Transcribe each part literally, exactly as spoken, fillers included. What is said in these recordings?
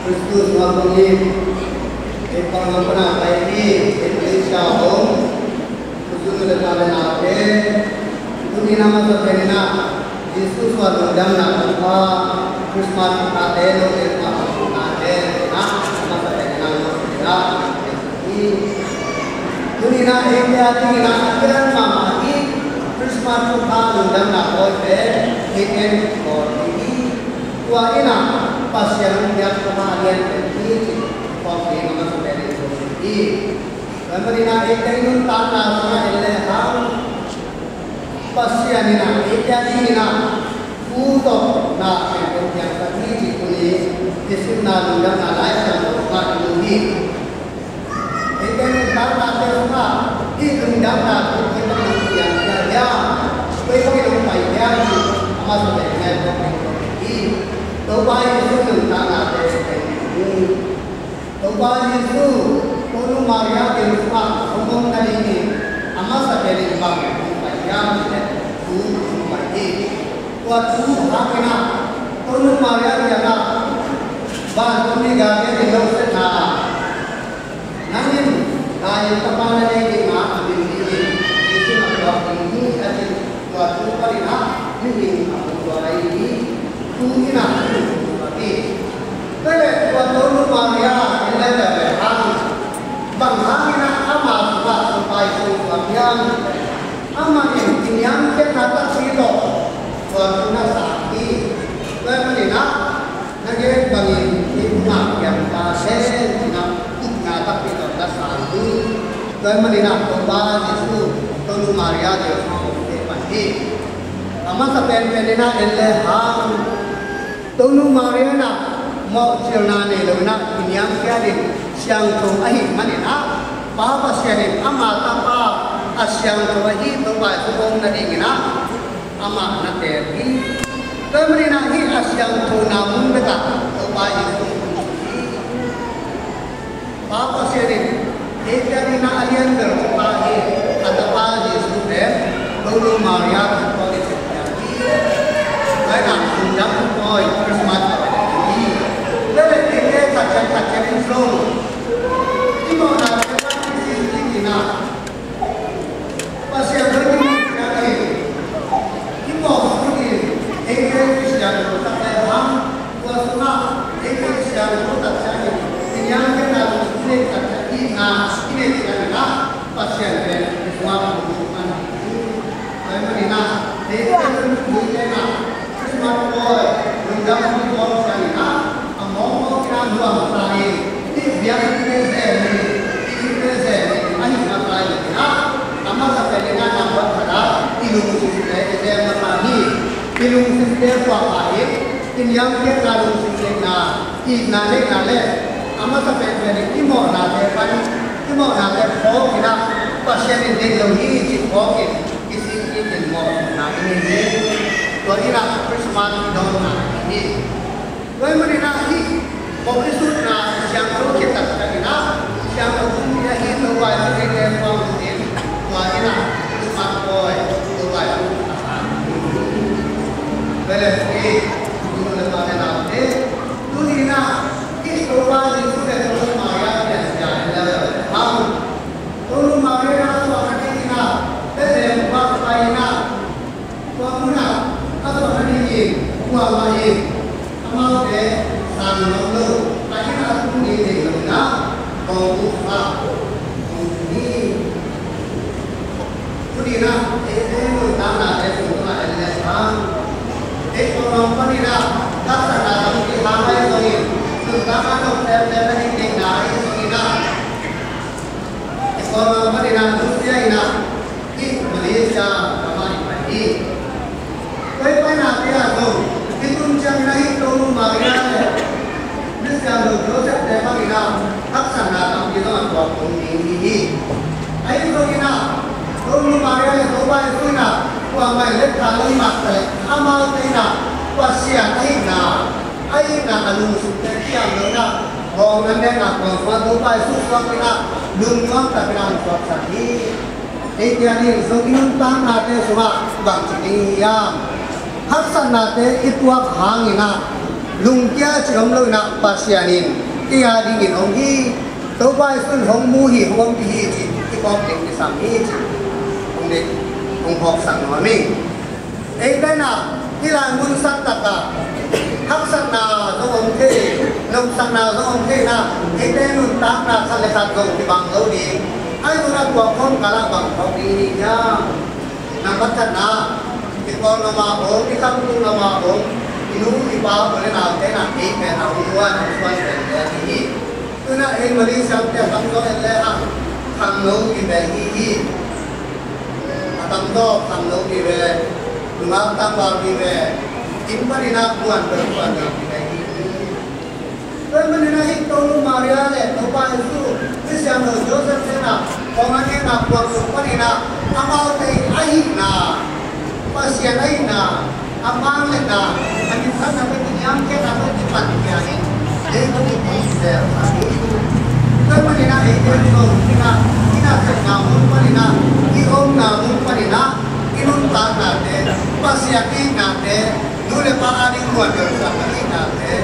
Kristus mah kong it, ei pang lam pana pai hi, ei Malaysia hong, Kuzun le ta le na te, tuni na masa pen na, Jesu sua lungdamna thupha, Christmas thupha te, lo te thupha, na te, na, masa pen na, masa pen na, hi. Tuni na, ei te a ding na, a kiran mama hi, Christmas thupha lungdamna pawi pen, hi pen, pawi hi. Tua in a Pasian hong piak thupha lian pen hi ci, kong hi a masa pen in kong hi. Tua manin a eite i nuntakna sungah en le hang Pasian in a eite a dingin a thu tawh na pen hong piaksak hi ci tuni i simna lungdamna Lai Siangtho sungah i mu hi. Eite nuntaknate sungah hih lungdamna thu koi bangin piang hiam, koi bangin hong pai hiam cih a masa pen ngen kong hi. Topa Jesu nuntaknate pen hi. Topa Jesu Tonu Maria gil sungah hong om nadingin a masa pen in bang hong pai hiam cih leh thu hong pai hi. Tua thu hangin a Tonu Maria kiangah, Vantung mi Gabriel in lo sepna, nang in David tapa na nei ding a, a min ding in Jesu na phuak ding hi, a ci. Tua thu panin a mihing a hong tua ahi hi. Thu in a mihing hong tua hi. Tua leh tua Tonu Maria in le le le hang, bang hangin a ama sungah Topa Jesu tua hiam? Amah in kiniamkhiatna takpi tawh tua thu na sang hi. Tua manin a na gen bangin i phungah piang ta hen, na upna takpi tawh na sang hi. Tua manin a Topa Jesu Tonu Maria gil sungah hong teh pan hi. A masa penpen in a en le hang Tonu Maria in a mawhcilna nei lo in a kiniamkhiat in siangtho ahih manin a Pa Pasian in ama tapa a siangtho ahi Topa Jesu hong om nadingin a amah na teel hi. Tua manin a hih a siangthona mun bekah Topa Jesu hong om hi. Pa Pasian in eite a dingin a lianbel Topa hi. A tapa Jesu pen Tonu Maria tungtawn in sepna hi. Tua in a lungdam tungtawn Christmas hi. Tua leh eite khat ciat khat ciat in zong i mawhnate pan i sin kik in a Pasian lo i mawh ciangin i mawh sungin eite Khristian lo tak le hang, tua sungah eite Khristian lo tak ciangin i niamkhiatna lo sungin tak ciangin na i neih ciangin a Pasian pen i sungah hong lut man hi. Tua ahih manin a eite Khristian lo tak ciangin a Christmas pawi, lungdam hong bawl ciangin a, a mawkmawk in a nuamsa in, i biakinn te zem in, i inn te zem in, ahih masa in a, a masa pen in a number khat a i lungsimte i zem masa hi. I lungsimte puak a in, i niamkhiatna lungsim neihna, itna neihna le a masa penpen in i mawhnate pan, i mawhnate phawk in a, Pasian in deih lo hi cih phawk in, i sik in mawhna i nei hi. Tua in a Christmas i dawnna hi. Tua ahih manin a hih mawh i sutna siangtho khit taktak in a, siangtho pumpi ahi Topa Jesu i teel pang in, tua in a Christmas pawi Topa Jesu a sang hi. Tua leh hih, tu le pa le nau te, tuni in a hih Topa Jesu le Tonu Maria pianzia in le hang Tonu Maria in a suahna dingin a Bethlehem gam pai in a, tua mun ah a suahna dingin kuamah in amaute sang nawn lo, a inn ah a tung ding deih lo in a, kong buk kha, kong tung hi. Tuni in a, eite nuntaknate sung tungah en le hang, ei Kawlgam panin a haksatna tampi hang ahi zongin, nuntakna nop teptep na ding deihna ahi zongin a, Kawlgam panin a nusia in a, hih Malaysia gam ah i pai hi. Tua i painate ah zong i tun ciangin a hih Tonu Maria le Messiah lo Joseph te bangin a haksatna tampi zong a tuak om ding hi hi. Ahi zongin a Tonu Maria le Topa Jesu in a kuamah in let kha lo mah ta leh amaute in a Pasian ahihna, ahihna a lungsimte kiam lo in a, hong nan nekna kuang sungah Topa Jesu suak in a, lungnuam takin a hong suaksak hi. Eite a ding zong i nuntaknate sungah bangci ding hiam? Haksatnate i tuak hangin a, Lungkia cih om lo in ah Pasian in kei a dingin hong hi, Topa Jesu in hong mu hi, hong ompih hi cih i phawk ding kisam hi cih hong deih, hong phawksak nuam hi. Eite in ah hih lai mun santak ah haksatna zong om thei, nopsakna zong om thei in ah, eite nuntakna khat le khat zong kibang zo ding. Ahi zongin ah tua khawmkal ah bang phawk ding i hi hiam? Nambat khatna, i Kawlgam ah om, i Khamtung gam ah om i nu i pa, u le naute in ah ei pen a hong muan, hong suan pen te ahi hi. Tu in ah ei Malaysia te a tamzaw en le hang khangno vive i hi hi. A tamzaw khangno vive, nungak tangval vive, inn panin ah muan bel suan bel vive i hi hi. Tua ahih manin ah hih Tonu Maria le Topa Jesu, Misiangtho Joseph te in ah kong a ngen a puak sung panin ah amaute ahihna, Pasian ahihna, a vangliatna, a minthanna, a kiniamkhiatna tawh kipan khia in, ei tawh i kong zel a hi. Tua ahih manin ah eite zong in ah, i nasepna mun panin ah, i omna mun panin ah, i nuntaknate, Pasian i hihnate, nu le pa a ding muan bel suan i hihnate,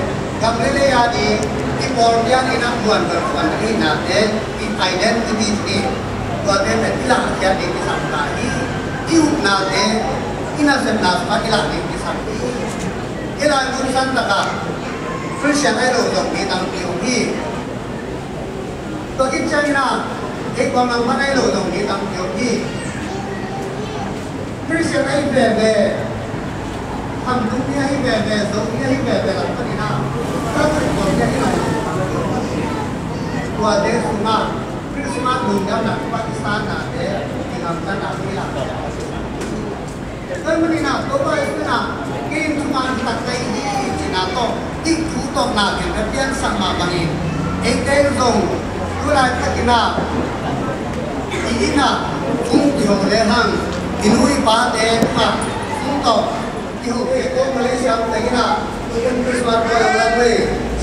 gam le lei a ding, i pawlpi a ding in ah muan bel suan i hihnate, i identity cih, tuate pen i lahkhiat ding kisam ta hi. I upnate, i nasepna sungah i lah ding kisam hi. Hih lai mun santak ah Khristian ahi lo zong mi tampi om hi. Tua khit ciangin ah, ei Kawlgam pan ahi lo zong mi tampi om hi. Khristian ahi veve, Khamtung mi ahi veve, Zo mi ahi veve lam panin ah, Catholic Kawlpi ahi lo zong mi tampi om hi. Tuate sungah Christmas lungdamna, Pakistan nate, i ngamtanna, i lamte. Tua ahih manin ah, Topa Jesu in ah, kei in thuman taktak hi, cihna tawh, i thu tawh na ken ka piansak mah bangin, eite in zong, tu laitak in ah, i inn ah, hong kiho le hang, i nu i pate tungah, hong tawh, i ho kei ko Malaysia teng in ah, tu in Christmas ko yang la ko,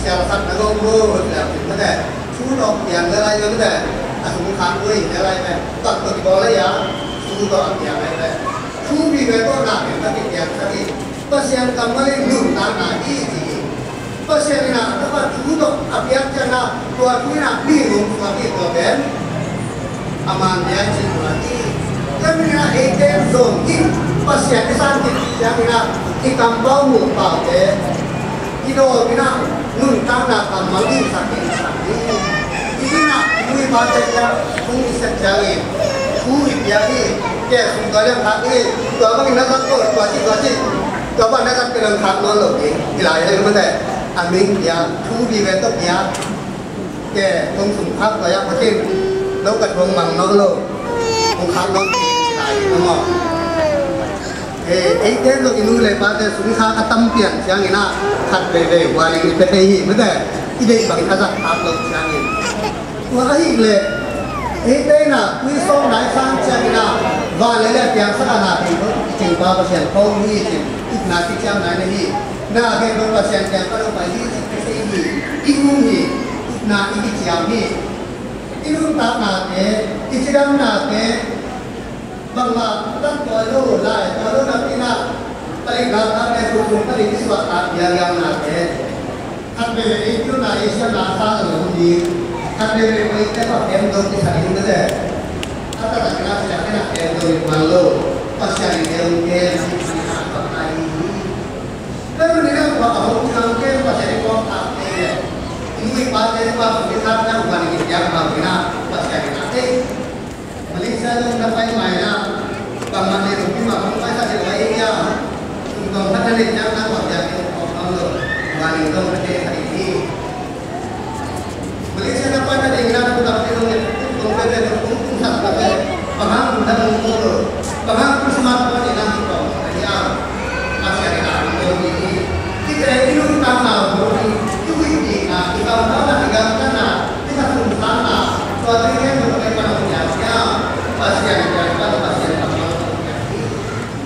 sial khat na ko ko, sial khat na ko, thu tawh piang le lai ko ko, a sung khang ko le lai ko, tak tak ko le ya, thu tawh piang le lai. Thu vive tawh na ken ka kipiaksak hi. Pasian kammal in nuntakna hi ci hi. Pasian in ah a tapa thu tawh a piak ciangin ah tua thu in ah mi hong suak hi, tua pen a man dia ci tua hi. Tua manin ah eite zong hi Pasian i san khit ciangin ah i kampau mupaute i dawm in ah nuntakna kammal i sak in sak hi. I inn ah i nu i pate kiang hong i sep ciangin thu i pia hi. Ke sum tua liang khak hi. Tua bangin na zat ko, tua ci, tua ci. Tua bang na zat ke lang khak nawn lo hi. I lai hi mate. A ming pia, thu vive tawh pia. Ke hong sum khak tua ya Pathian lo ka thuang mang nawn lo. Hong khak nawn hi, i lai hi maw. Eh, eite zong i nu le pate sum khak a tam pian ciangin ah khat veivei huanin i pia thei hi mate. I deih bangin a zat khak lo ciangin. Tua ahih leh eite in ah tui sawm nai sang ciangin ah van le lei piangsak a na teng ko, i Tapa Pasian ko hi cin, upna kiciam nai na hi. Na gen ko Pasian kiang ka lo pai hi cin, i sei hi, i um hi, upna i kiciam hi. I nuntaknate, i cidamnate, bangmah tak tuai lo, lai tuai lo napi-in ah, palik galkapte, khuk sung palik i suahtak biabiaunate, khat veivei i pilna i siamna a sa lo ding, khat veivei ko i tep a kem dong kisa ding na ze. A taktak in ah Pasian in ah kem dong i kuan lo, Pasian in kem kem a i pan i kha kap nai hi. Tua manin ah tua a hong ciang kem Pasian i kawm tak te le, i nu i pate i pa sung i kha tak kuan i kipiak bang in ah Pasian in ah te. Malaysia zong na pai mai na, bangmah nei lo pi mah hong paisak ding lo ahi hiam? Sum tawm khat na neih ciang na kawm piak ding kawm nawn lo, vanglian zong na thei kha ding hi. Malaysia na pai nading na, tu lam te zong nei, tu tawm te zong nei, tu kum sak te zong nei, bang hang na hong ko lo, bang hang Christmas ko ni na hong ko na hiam? Pasian in a hong ko ding hi. Hihte i nuntakna uh hi, i huih dingna, i gamtatna, i gamtatna, i kha sung sanna, tuate khempeuh a pan hong piak hiam? Pasian in a pan, Pasian in a pan hong piak hi.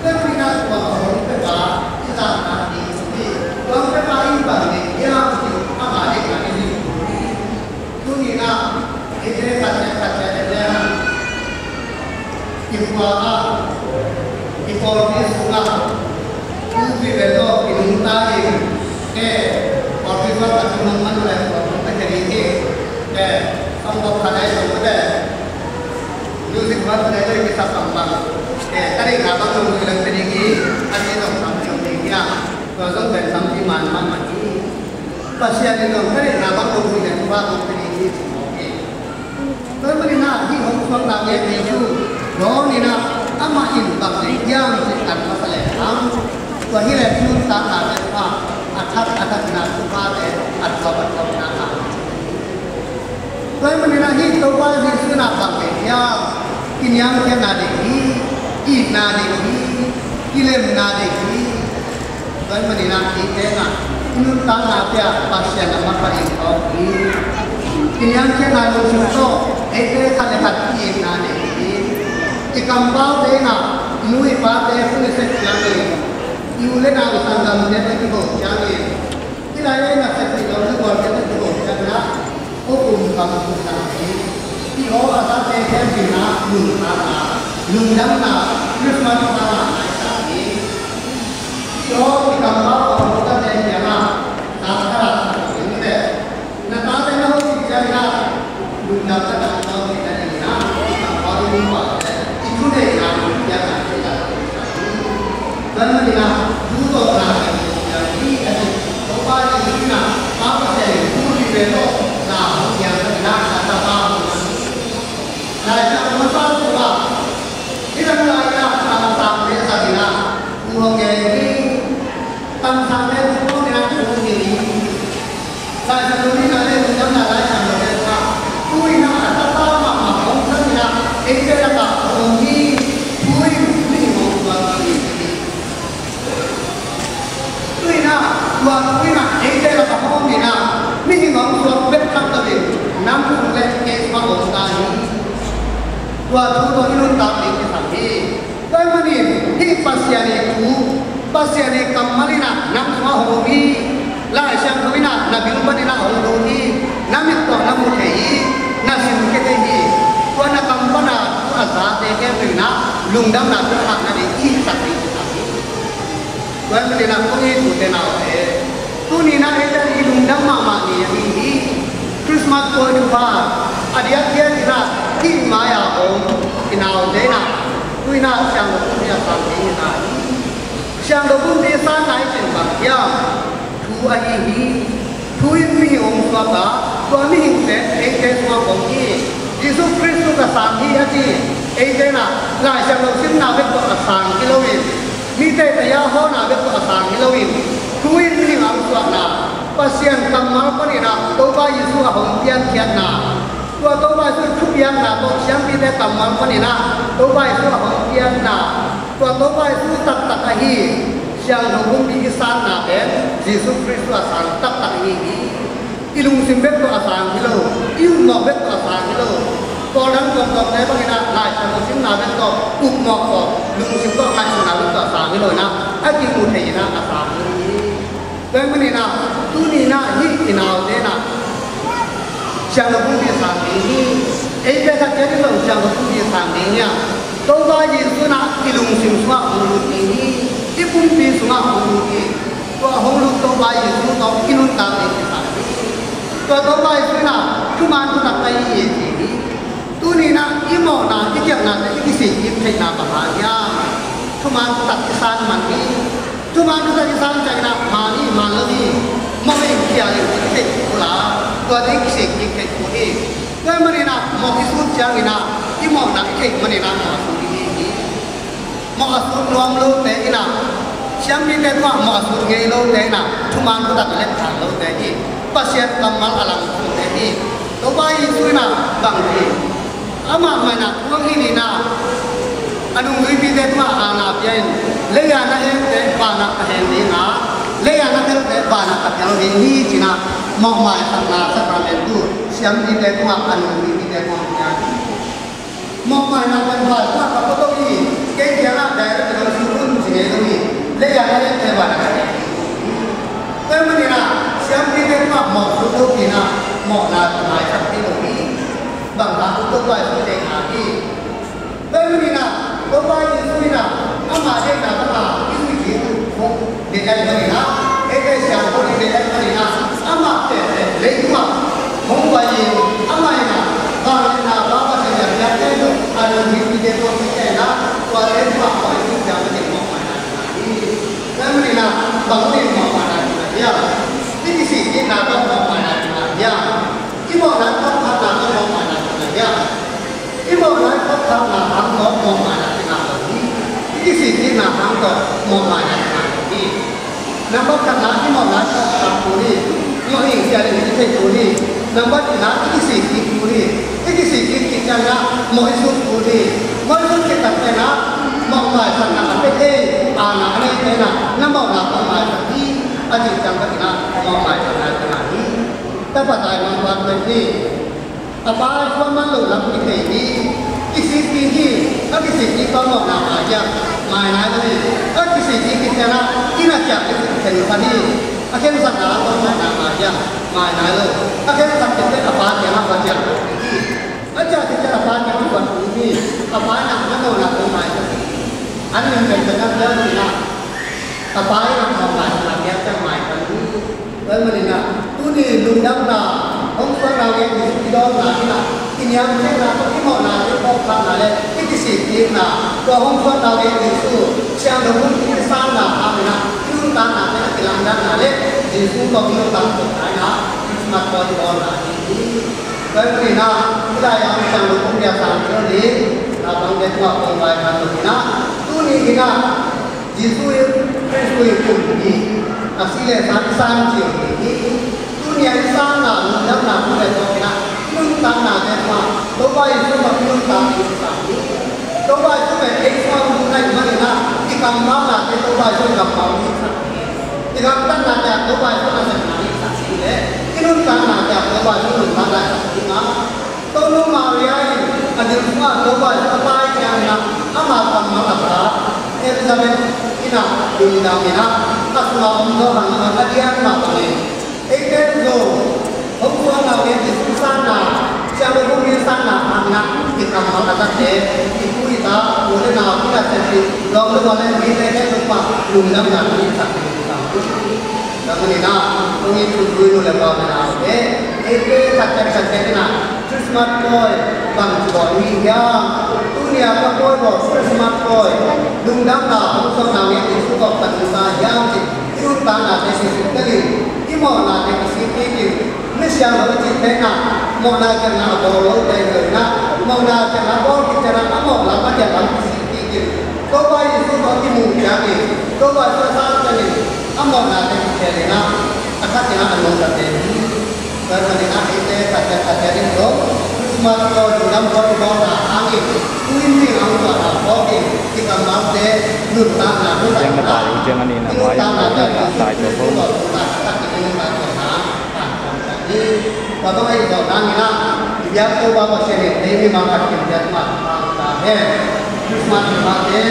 Tua manin ah tua a hong pia pa i zahna ding hi. Tua hong pia pa i bang ding hiam cih amah deihna i hi. Tuni-in ah eite khat ciat khat ciat en le hang, i khua ah, i pawlpi sungah, thu vive tawh i nungta in, eh, Ka tung nong man le ko ka keri hi. Eh, song ko ka dai song ko de. Music ban ka dai dai ki sa pang bang. Eh, ka dei na bang nong le keri hi. Ka dei nong sam nong keri hi. Ko song ben sam ki man man man hi. Pasian in nong ka dei na bang nong le ko ba nong keri hi. Tua ahih manin ah hih hong suakna gen thei uh, dawn in ah amah in bang deih hiam cih kan masa leh hang. Tua hi leh i nuntakna te ah a thak a thak in ah thupha te a thuap a thuap in ah ngah. Tua ahih manin ah hih Topa Jesuh in ah bang deih hiam, kiniamkhiatna deih hi, itna deih hi, kilemna deih hi. Tua ahih manin ah eite in ah i nuntakna te ah Pasian a makaih tawh hi. Kiniamkhiatna lungsim tawh eite khat le khat i itna nei hi. I kampaute in ah i nu i pate hong i sep ciangin, i u le nau i sanggamte tawh kiho ciangin, i lai in ah sep i lo le gualte tawh kiho ciangin ah, ko kum kam kum na hi. I aw a tate khempeuh in ah lungdamna, lungdamna Christmas a ngahsak hi. I aw i kampau a hotate kiangah, na tate na hoih ciangin ah lungdamna na hoih na hoih na, i kampau i lungdamna i thuneihna kiangah. Tua ahih manin ah, tu tawh na kan ciang hi a ci. Topa Jesuh in ah, Pa Pasian in thu li ve lo, na hong ciang in ah, a tapa hong na. Lai Siangtho masa sungah, hih lam lai ah kamsangte zat in ah thu hong gen hi. Kamsangte thu hong gen in ah thu hong gen hi. Lai Siangtho in ah le lungdamna Lai Siangtho te ah, tu in ah a tapa mahmah hong zang in ah eite lakah hong om hi. Thu in mihing hong suak hi. Tu in ah, tua thu in ah eite lakah hong om in ah, mihing hong suak bek tham lo in, nang thu le kei sungah om ta hi. Tua thu tawh i nuntak ding kisam hi. Tua ahih manin hih Pasian ii thu, Pasian ii kammal in ah nang sungah hong om hi. Lai Siangtho in ah na bil panin ah hong lut hi. Na mit tawh na mu thei hi. Na sim khia thei hi. Tua na kam pan a thu a zate khempeuh in ah lungdamna thu a ngahna ding i sak ding kisam hi. Tua ahih manin ah kong it u te nau te, tuni in ah eite i lungdam mahmah ni ahi hi. Christmas pawi thupha a diakdiak in ah hih mai-a om i naute in ah, tu in ah Siangtho Pumpi a sang ding in ah hi. Siangtho Pumpi sanna i cih bang hiam? Thu ahi hi. Thu in mihing hong suak a, tua mihingte eite sungah om hi. Jesuh Khrist tawh ka sang hi a ci. Eite in ah Lai Siangtho simna bek tawh a sang hi lo in, mite taya hawhna bek tawh a sang hi lo in, thu in mihing hong suahna, Pasian kammal panin ah Topa Jesuh a hong piankhiatna, tua Topa Jesuh thupiakna tawh siampite kammal panin ah Topa Jesuh a hong pianna, tua Topa Jesuh taktak ahi Siangtho Pumpi i sanna pen Jesuh Khrist tawh a sang taktak ahi hi. I lungsim bek tawh a sang hi lo, i upmawh bek tawh a sang hi lo. Paul dang tuamtuamte bangin ah Lai Siangtho simna bek tawh, upmawh tawh, lungsim tawh ngaihsutna bek tawh a sang hi lo in ah, a kimu thei in ah a sang hi. Tua ahih manin ah, tuni in ah hih i naute in ah Siangtho Pumpi sang ding hi. Eite khat ciat in zong Siangtho Pumpi sang ding hi a, Topa Jesuh in ah i lungsim sungah hong lut ding hi. I pumpi sungah hong lut hi. Tua hong lut Topa Jesuh tawh i nuntak ding kisam hi. Tua Topa Jesuh in ah thuman thutak ka hi hi ci hi. Tuni in ah i mawhna, i khialhnate i kisik kik theihna bang hang hiam? Thuman thutak i san man hi. Thuman thutak i san ciangin ah man hi, man lo hi, mawh hi, khial hi, i theih kul a, tuate i kisik kik theih kul hi. Tua ahih manin ah mawh i sut ciangin ah i mawhna i theih manin ah mawh a sut i hi hi. Mawh a sut nuam lote in ah, siampite tungah mawh a sut ngei lote in ah, thuman thutak a let thang lote hi. Pasian kammal a langthangte hi. Topa Jesuh in ah bang hi, amah mah in ah thu hong hilh in ah, a nungzuipite tungah aana pia in, lei-a na hengte vanah ka heng ding a, lei-a na telte vanah ka tel ding hi ci-in ah, mawh maisakna sakramentu siampite tungah, a nungzuipite tungah pia hi. Mawh maina pen vantung ah ka pua to hi, kei kiangah direct in hong sut un ci ngei lo hi. Lei-a na hengte vanah ka tel ding. Tua ahih manin ah siampite tungah mawh sut lopi in ah mawhna maisak thei lo hi. Bang hang, Topa Jesuh deihna hi. Tua ahih manin ah Topa Jesuh in ah ama deihna tawh i zuih ding uh, deih ahih manin ah, eite siangtho ding deih ahih manin ah, amah Leitung ah hong pai in, amah in ah vangliatna Pa Pasian in a piakte uh a lungkimte tawh kikhen a, tuate tungah Pasian in a mawhmaina hi. Tua ahih manin ah bang in mawhmaina hi hiam? I kisikkikna tawh mawhmaina hi hiam? I mawhna tawh khatna tawh mawhmaina hi hiam? I mawhna i phawk khakna hang tawh mawhmaina i ngah lo hi. I kisikkikna hang tawh mawhmaina i ngah lo hi. Nambat khatna, i mawhna i phawk khak kul hi. Mawh ing ci-in i thei kul hi. Nambat nihna, i kisikkik kul hi. I kisikkik khit ciangin ah mawh i sut kul hi. Mawh i sut khit tak ciangin ah mawhmaisakna a pia thei, aana a neite in ah na mawhna tawh maisak hi. A cih ciang bek in ah mawhmaisakna i ngah hi. Tapa taimang pa pen hi. A pa i suan man loh lam i thei hi. I sik ding hi. A kisik ding tawh mawhna ngai hiam? Ngai nai lo hi. A kisik ding khit ciangin ah inn a kiak ding khensat hi. A khensatna tawh mawhna ngai hiam? Ngai nai lo. A khensat khit ciang a pa kiangah va ciah hi. A ciah khit ciang a pa kiangah va tum hi. A pa in ah na mawhna tawh maisak hi. An min pen pen a pial hi na. A pa in ah mawhmaisakna piak ciang mai pan hi. Tua ahih manin ah tuni lungdamna, hong suanna ngen Jesu i dawnna in ah i niamkhiatna tawh i mawhnate i phawk khakna le i kisikkikna, tua hong suanna ngen Jesu siangtho hun i sanna hangin ah i nuntaknate a kilamdanna le Jesu tawh i nuntakna in ah Christmas tawh i dawnna ahi hi. Tua ahih manin ah hih lai-ah siangtho hun bia sang ciang ding, a bangte tungah kong vaikhak lo in ah, tuni in ah Jesu in Khristu in kum hi, a si le sang i sang ciang ding hi. Tuni a i sanna lungdamna thu le tawh in ah i nuntaknate tungah Topa Jesu tawh i nuntak ding i sang hi. Topa Jesu pen ei sungah um na hih manin ah i kammalnate Topa Jesu i kammal ding i sang hi. I gamtatnate ah Topa Jesu nasepna ding i sang hi leh i nuntaknate ah Topa Jesu nuntakna i sang ding a, Tonu Maria in a ding sungah Topa Jesu a pai ciangin ah ama kammal a sa Elizabeth in ah lungdam in ah a sungah om zo hang a dian mah bangin eite zong hong suanna ngen Jesu sanna, siangtho hun i sanna hangin ah i kammal a sate, i pu i ta, u le nau, i nasep i lawm le gual le mite khempeuh tungah lungdamna thu i sak ding i sang hi. Tua ahih manin ah hong it Khristu i nu le pa bangte, eite khat ciat khat ciat in ah Christmas pawi bangci bawl i hi hiam? Tuni a ka pawi bawl Christmas pawi, lungdamna hong suanna ngen Jesu tawh ka nuntak hiam cih i nuntaknate sisik tel in, i mawhnate kisik kik in, mi siangtho i cihte in ah mawhna ciangin a bawl lote hi lo in ah, mawhna ciangin a bawl khit ciangin ah a mawh lam a diah lam kisik kik in, Topa Jesu tawh kimu ciangin, Topa Jesu a sang ciangin a mawhnate kikhel in ah, a khat ciangin a nungtate hi. Tua ahih manin ah eite khat ciat khat ciat in zong Christmas tawh lungdam tawh i bawlna hangin tu-in ding a hong suahna phawk in i kammalte nuntakna, ciang na tai uh ciang a ni na mai ah, nuntakna, tai tua bawlna. Tua bang ahi zong nang in ah i biak Topa Pasian in ei mimal khat kimciat mah ta hen. Christmas in mah te,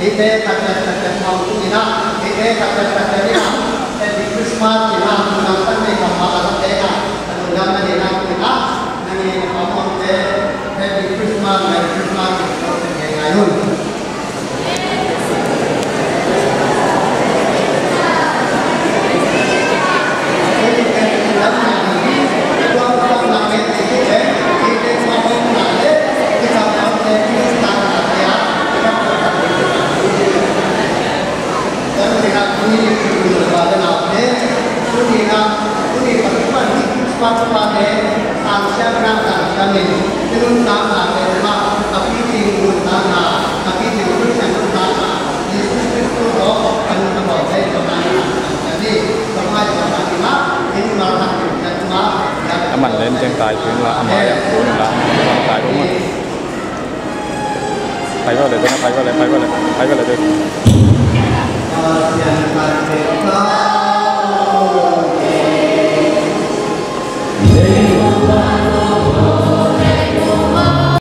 eite khat ciat khat ciat mah tung in ah, eite khat ciat khat ciat in ah Happy Christmas in ah, nang tan nei kammal a sa te in ah, a lungdam na deihna tung in ah, nang in ah a mawhte Happy Christmas, Merry Christmas in ah, ngai un. A man len ciang tai khin la, a mai ah kun la, tai khin. Pai va le, pai va le, pai va le, pai va le.